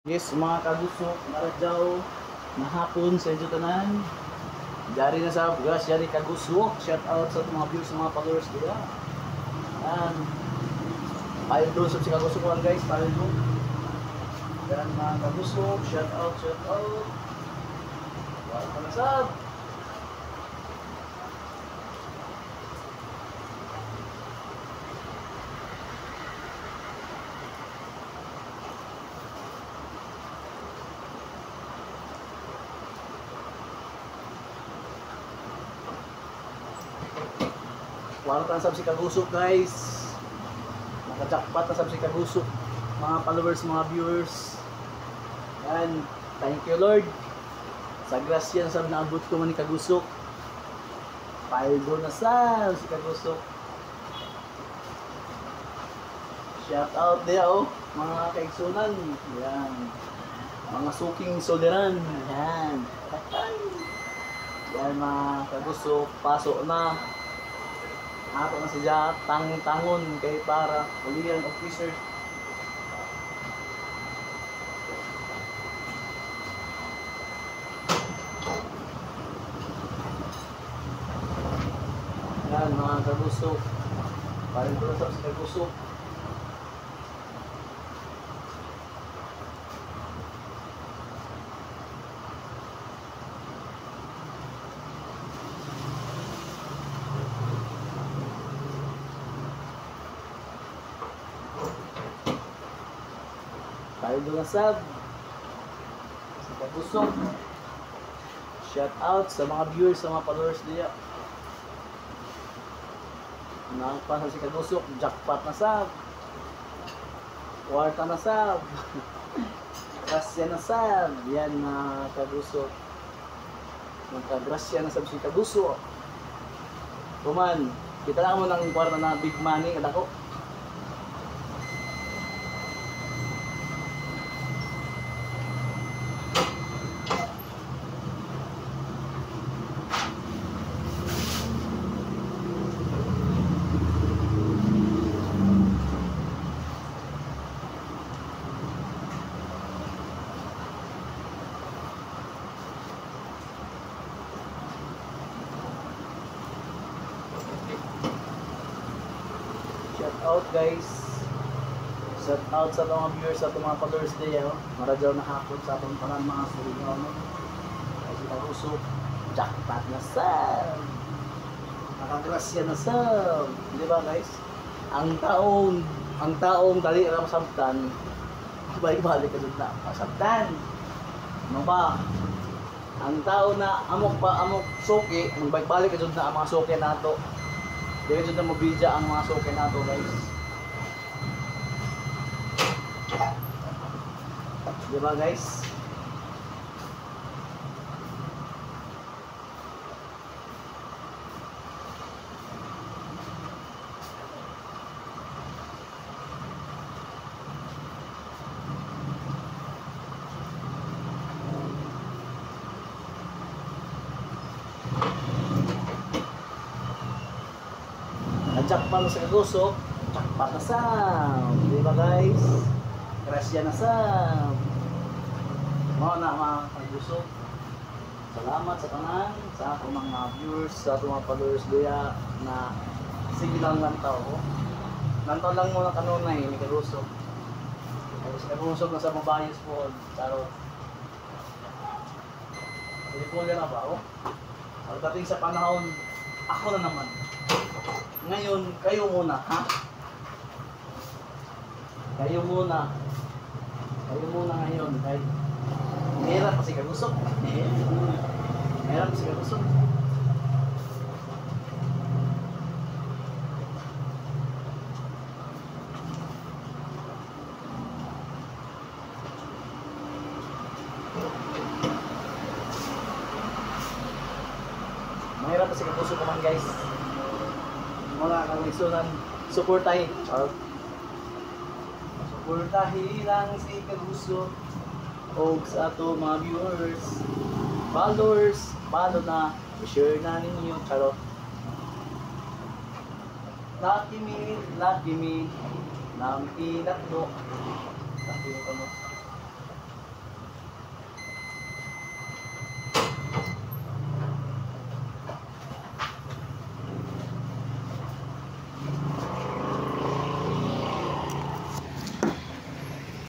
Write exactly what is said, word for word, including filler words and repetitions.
Yes, mga kagusok, maradyaw na hapon sa inyo tanan. Diari na sa Grasya ni Kagusok. Shout out sa mga viewers, mga followers diya. Yan. Pareho sa si Kagusok, mga guys, pareho. Yan, mga kagusok, shout out, shout out. Welcome na sa Kwarta na sab si Kagusok, guys. Naka-jackpot na sab si Kagusok. Mga followers, mga viewers. Yan. Thank you, Lord. Sa grasya na sab naabot ko man ni Kagusok. Paldo na sa si Kagusok. Shout out diya, oh, mga kaigsunan. Yan. Mga suking soliran. Yan. Yan, mga kagusok, paso na. Ato na siya tang-tangon kay para ulihan officer. Yan, mga kagusok. Pareho sa kagusok. Paldo na sab. Sa kagusok. Shout out sa mga viewers, sa mga followers diya. Nang pa si Kagusok, jackpot na sab. Kwarta na sab. Grasya na sab. Yan, mga kagusok. Magkagrasya na sab si Kagusok. Kuman, kita na mo ng kwarta na big money, kadako. Shout out, guys. Shout out sa mga viewers, sa mga followers diya, oh. Maradyaw na hapon sa atong tanan, mga Suriname. Ay, si Kagusok, jackpot na sab. Nakagrasya na sab. Di ba, guys? Ang taong, ang taong dali ra masabtan, balik-balik ka jud na masabtan. Ano ba? Ang tao na amok pa, amok suki, magbalik-balik jud na ang mga suki nato. Dili jud na mobilya ang mga suki nato, guys. Di ba, guys? Na-jackpot sa Kagusok, jackpot na sab. Di ba, guys? Grasya na sab. Mao na, mga Kagusok. Salamat sa tanan, sa akong mga viewers, sa akong mga followers diya na sige lang lantaw, oh. Lantaw lang mo na kanunay ni Kagusok. Kay si Kagusok na sa mabayos po, charot. Puli-puli na ba, oh? Pagdating sa panahon, ako na naman. Ngayon, kayo muna, ha? Kayo muna. Kayo muna ngayon, kay mahirap pa si Kagusok. Mahirap pa si Kagusok. Mahirap pa si Kagusok naman, guys. Mga kagisunan, suportahi. Charot. Suportahi lang si Kagusok. Og sa ato mga viewers, followers, follow na, i-share na ninyo. Charot. Lucky me, lucky me, nang pinakdo. Lucky me ko, no?